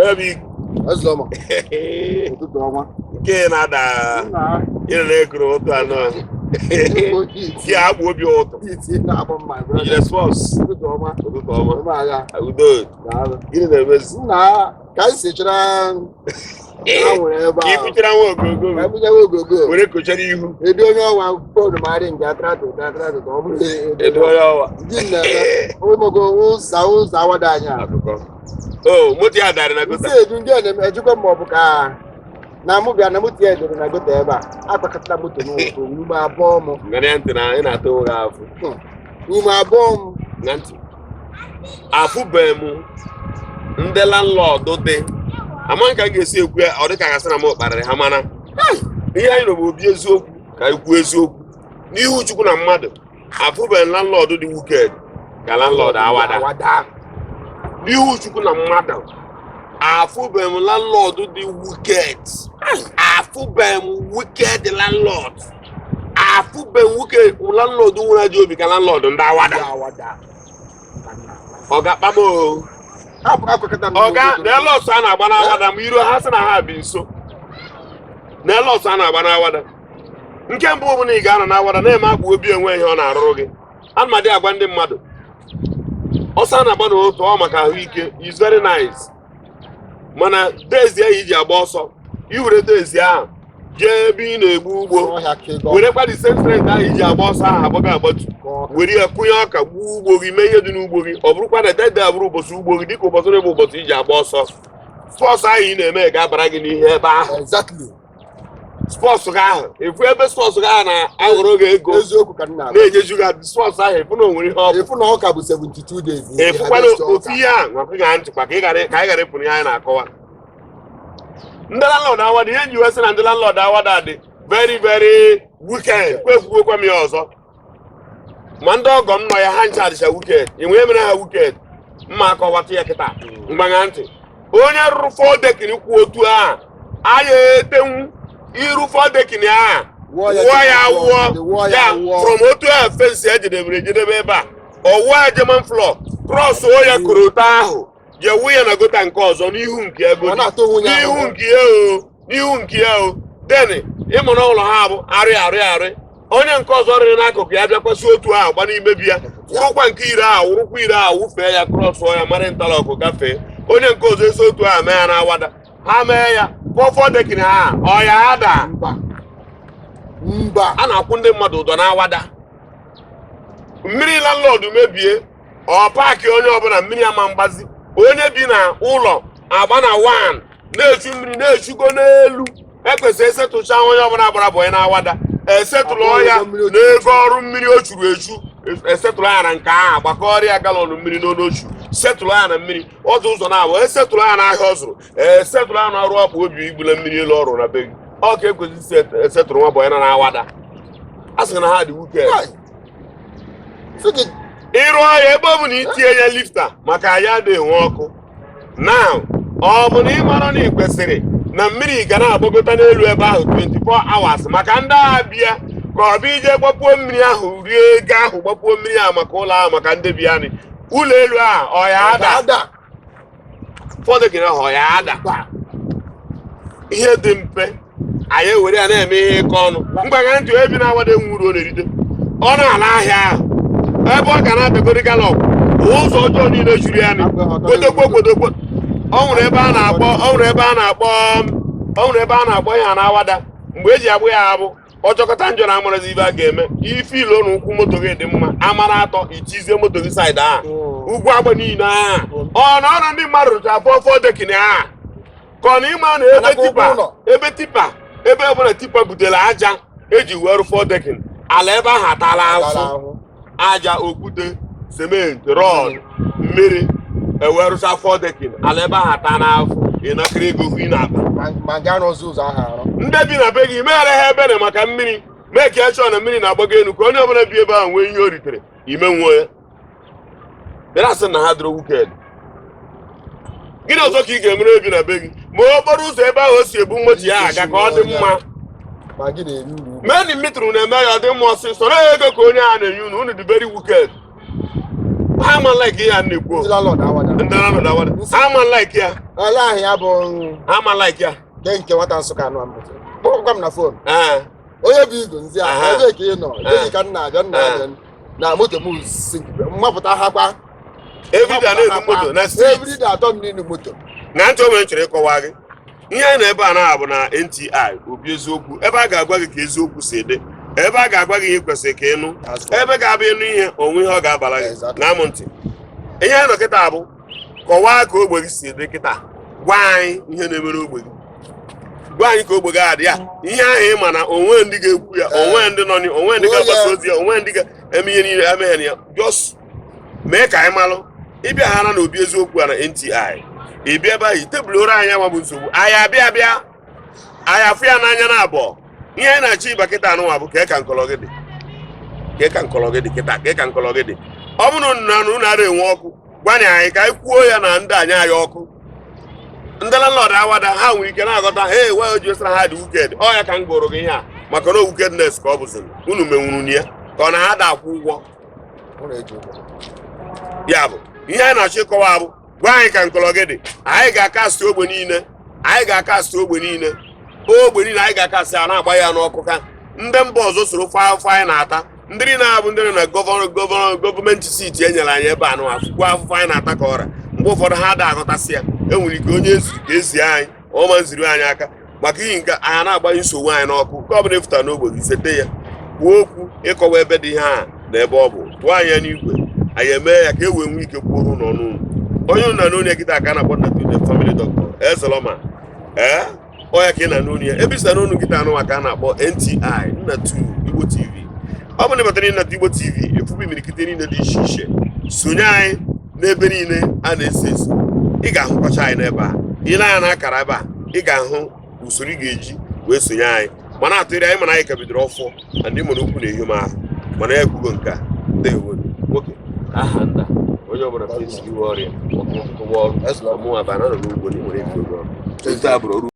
Onye bụ Ọzọma, ụtụtụ ọma. Nke na-ada ị na-ekuru ụtụ anọ nke akpụ obi ụtọ. Iti na-agba mma, brother. Ijele sports. Ụtụtụ ọma. Ụtụtụ ọma. Ọma agha. Udo. Daalụ. Gịnị na-emezi? Nna, ka anyị si chọrọ anwụrụ ebe Ka a. ikwuchara nwa ogogo. Ka anyị bunyewe ogogo. Were kochara ihu. Edu onye ọwa phone m arị nke atratụ atratụ ka ọ bụrụ Edu onye ọwa. Ndị na-eme ụmụgo ụzọ ụzọ awada anyị a. Akụkọ o moto ya darị na gutter. Nsị edu ndị a na-eme ejikwa ma ọ bụ ka na mụ bịa na moto ya edere na gutter ebe a akpakọtala moto n'ụtụ ume abụọ m. Ngara ya ntị na ị na-ata onwe gị afụ. Ume abụọ m. Na ntị afụbeghị m ndị landlord dị ama ka m ga-esi ekwu ya, ọ dị ka gasị na m kparịrị ha, mana ihe anyị nọ bụ obi eziokwu, ka anyị kwuo eziokwu n'ihu Chukwu na mmadụ. Afụbeghị m landlord dị wicked ka landlord Awada. Awada. N'ihu Chukwu na mmadụ, afụbeghị m landlord dị wicked. Afụbeghị m wicked landlord. Afụbeghị m wicked landlord nwere ajọ obi ka landlord ndị Awada. Ndị Awada. Ọ ga-akpa m o. Akwakọta m. Ọga n'ele ọsọ a na-agba n'Awada, ma iru ha sị na ha bi nso n'ele ọsọ a na-agba n'Awada. Nke mbụ bụ na ị ga-anọ n'Awada na-eme akpa obi enwe ihe ọ na-arụrụ gị. Ana m adị agwa ndị mmadụ, ọsọ a na-agba n'otu ọ maka ahụike is very nice, mana days ahụ iji agba ọsọ, iwere days ahụ jee ebe ị na-egbu ugbo, ọhịa ka ego. Werekwa the same strength ahụ iji agba ọsọ ahụ agbago agbatu, were ya kụnye ọka, gbuo ugbo gị, mee ihe dị n'ugbo gị. Ọ bụrụkwa na dede abụrụ ụbọchị ugbo gị dịka ụbọchị na-ebe ụbọchị iji agba ọsọ, sports ahụ ị na-eme ga-abara gị n'ihe ebe ahụ. Sports gị ahụ efu ebe sports gị ahụ na-aghọrọ gị ego. Eziokwu ka m na-agwa. Na-enyeju gị sports ahụ, efu na o nwere ihe ọ bụ. Efu na ọka bụ 72 days. Efukwana ofu ihe ahụ nwakwa ga ntịkwa ka ị ghara ka anyị ghara ịpụ n'ihe anyị na-akọwa. Ndị landlord Awada, ihe nji wee sị na ndị landlord Awada dị very very wicked, kwekwuokwa m ya ọzọ, ma ndị ọgọ m nọ ya, ha ncha adịcha wicked. Inwe ihe mere ha wicked, mma akọwata ya kịta. Mgbagha ntị, onye rụrụ four decking kwụ otu a anya etenwu iru four decking a, wụọ ya. Wụọ ya, wụọ. Wụọ ya. Ya. Wụọ. From otu a fence ejedebere ejedebe ebe a, ọwụwa German floor, cross ya, korota ahụ jee wụ ya na gutter nke ọzọ n'ihu nke ego. Ọ na-atụ onwe ya n'ihu ahụhụ. Nke ya o, n'ihu nke ya o. Then ịmụ na ụlọ ha bụ arị arị arị, onye nke ọzọ rịrị n'akụkụ ya bịakwasị otu ahụ gba n'ime bi ya, wụrụkwa nke ire ahụ, wụrụkwa ire ahụ, wụfee ya, cross ya, mara interlock gafee. Onye nke ọzọ eso otu ahụ mee ya na Awada. Ha mee ya four decking ha, ọ ya ada? Mba, mba. A na-akwụ ndị mmadụ ụdọ n'Awada. Mmiri landlord mebie, ọ paakị onye ọbụla mmiri ama mgbazi. Onye bi na ụlọ agba na 1 na-echu mmiri na-echugo n'elu, ekwesịrị esetụcha onye ọbụla gbara boy n'Awada, esetụlụ ya n'ego ọrụ mmiri o churu echu, esetụlụ ya na nke ahụ agbakọrọ ya gallon mmiri n'olu ochu, setụlụ ya na mmiri ọzọ ụzọ na-abụ, esetụlụ ya n'ahịa ọ zụrụ, esetụlụ ya n'ọrụ ọkpụ obi igbule mmiri elu ọrụ na be gị. Ọ ka ekwesịrị isi esetụrụ nwa boy na n'Awada. A sị na ha dị wicked. Hai. Sị gị. Ịrụ ọhịa ebe ọ bụ na itinye ya lifter maka ya adịghị enwe ọkụ now, ọ bụ na ị mara na ị kwesịrị na mmiri ga na-agbagota n'elu ebe ahụ 24 hours maka ndị agha bịa, ka ọ bụ ije gbapuo mmiri ahụ, rie ego ahụ, gbapuo mmiri ahụ maka ụlọ ahụ, maka ndị bịanị ụlọ elu ahụ, ọ ya ada? Ada. Ụfọdụ gị ahụ, ọ ya ada? Mba. Ihe dị mpe, anyị ewere ya na-eme ihe ịkọ ọnụ. Mgbagha ntị, ebi na-awada enwe uru ọ na-erite. Ọ na-ala ahịa ahụ ebe ọ ga na-adagori gallon, ụzọ ọjọọ niile juru ya nị kwodokwo kwodokwo. Ọ nwere ebe a na-akpọ, ọ nwere ebe a na-akpọ, ọ nwere ebe a na-akpọ ya na Awada. Mgbe eji agbụ ya abụ ọchọkọta njọ na amarazi ibe a ga-eme ife ilo na ụkwụ moto gị dị mma amara atọ, itizie moto gị side ahụ ugwu agba niile ahụ. Ọ na ọrụ ndị mmadụ rụcha four four decking ahụ, ka ọ na ịma na ebe Anakwa ụgwọ tipper ụlọ. Ebe tipper, ebe ọbụla tipper butere aja eji wee rụ four decking, ala ebe ahụ atala tara afụ. Ahụ. Aja, okwute, cement, rod, mmiri, ewee rụcha four decking, ala ebe ahụ ata n'afụ. Ị nakịrị ego hụ ị na-akpa. Ma nga arụzi ụzọ ahụ arụ. Ndị bi na be gị meghere ha ebere maka mmiri, mee ka echọ na mmiri na-agbago elu, ka onye ọbụla bi ebe ahụ nwee ihe o ritere ime nwe ya. Bịara sị na ha dịrị wicked. Gịnị ọzọ ka ị ga-emere ebi na be gị ma okporo ụzọ ebe ahụ o si ebu moto ya aga ka ọ dị mma? Ma gị na-eri uru. Meni mitụrụ na-eme ya ọ dị mma ọsịsọ na ego ka onye a na-enye unu. Unu dị very wicked. Ha ama like ya na-ekwu. Ndị landlord Awada. Ndị landlord Awada, ha ama like ya. Ele ahụ ya bụ Ha ma like ya. De nke nwata Nsụka anụ mbụ kpọkwa m na phone. Ee. Onye bụ igu nzi a, ebe ka ị nọ, ebe ka m na-abịa, m na-abịa na moto m sink mmapụta ha kwa. Everyday na-edu moto na street. Everyday atọ m n'inu moto. Na ntị, o nwere chọrọ ịkọwa gị ihe anyị na ebe a na-abụ na NTI Obi Eziokwu, ebe a ga-agwa gị ka eziokwu si dị, ebe a ga-agwa gị ihe ị kwesịrị ka ịnụ, ebe ga-abịa ịnụ ihe onwe ihe ọ ga-abara gị. Na-amụ ntị, ihe anyị nọ kịta bụ kọwaa ka ogbe gị si dị kịta. Gwa anyị ihe na-emere ogbe gị, gwa anyị ka ogbe gị adị ya. Ihe ahụ ị ma na onwe ndị ga-ekwu ya, onwe ndị nọ onwe ndị ga-agbasa ozi ya, onwe ndị ga-eme ihe niile emeghe ya, just mee ka anyị malụ. Ịbịa ha na Obi Eziokwu a na NTI, ị bịa ebe ahụ, tebụl ụra anyị ama bụ nsogbu anyị abịa abịa, anyị afụ ya n'anya na abụọ. Ihe anyị na-achọ ịba kịta anụnwa bụ kee ka nkọlọ gị dị, kee ka nkọlọ gị dị kịta, kee ka nkọlọ gị dị. Ọ bụrụ na unu ara enwe ọkụ, gwana anyị ka anyị kwuo ya na ndị anyị anyị ọkụ. Ndị landlord awada ha nwere ike na-aghọta ha ewe o ji wesara ha dị wicked. Ọ ya ka m gụrụ gị ihe a maka na wickedness ka ọ bụziri unu menwuru na ya, ka ọ na ha da akwụ ụgwọ. Ya bụ ihe anyị na-achọ ịkọwa bụ gwa anyị ka nkọlọ gị dị. Anyị ga-akasị ogbe niile, anyị ga-akasị ogbe niile, ogbe niile anyị ga-akasị a na-agba ya n'ọkụ ka ndị mba ọzọ soro fa afọ anyị na-ata. Ndị niile na-abụ ndị nọ na governor gọọmenti seat e nyere anyị ebe a nụ afụkwa afụfụ anyị na-ata ka ọra. Mgbe ụfọdụ ha ada aghọtasị ya. Enwere ike onye eziri ka ezie anyị ọma nziri anyị aka maka ihe nke anyị na-agbanye nsogbu anyị n'ọkụ. Nke ọbụla ịfụta n'ogbe gị, sete ya, kwuo okwu ịkọwa ebe dị ihe a na ebe ọ bụ, tụọ anyị ya n'igwe, anyị emee ya ka e wee nwee ike kwuoro ụlọ ọnụ. Onye unu na n'onye kịta ka a na-akpọ Nnatunde Family Doctor Ezeloma. Ee, ọ ya ka ị na n'onu ya ebe isi na n'onu kịta anụnwa ka a na-akpọ NTI Nnatu Igbo TV. Ọ bụ na ịbatara Nnatu Igbo TV, efubu imirikiti niile dị iche iche. Sonye anyị n'ebe niile a na-eso eso, ị ga-ahụkọcha anyị n'ebe a. Ile anya na akara ebe a, ị ga-ahụ usoro ị ga-eji wee sonye anyị. Mana atụrụ anyị, mana anyị ka bidoro ọfọ na ndị mụrụ okwu na-ehi m ahụ, mana ya ekwugo nke a. Ndewo nwoke, aha nna onye ọbụla fesiri iwe ọrịa ọkụ ọrụ ọmụnwa bana nọ n'ugbo na ị nwere ebidogo ọrụ otu a bụrụ ọrụ.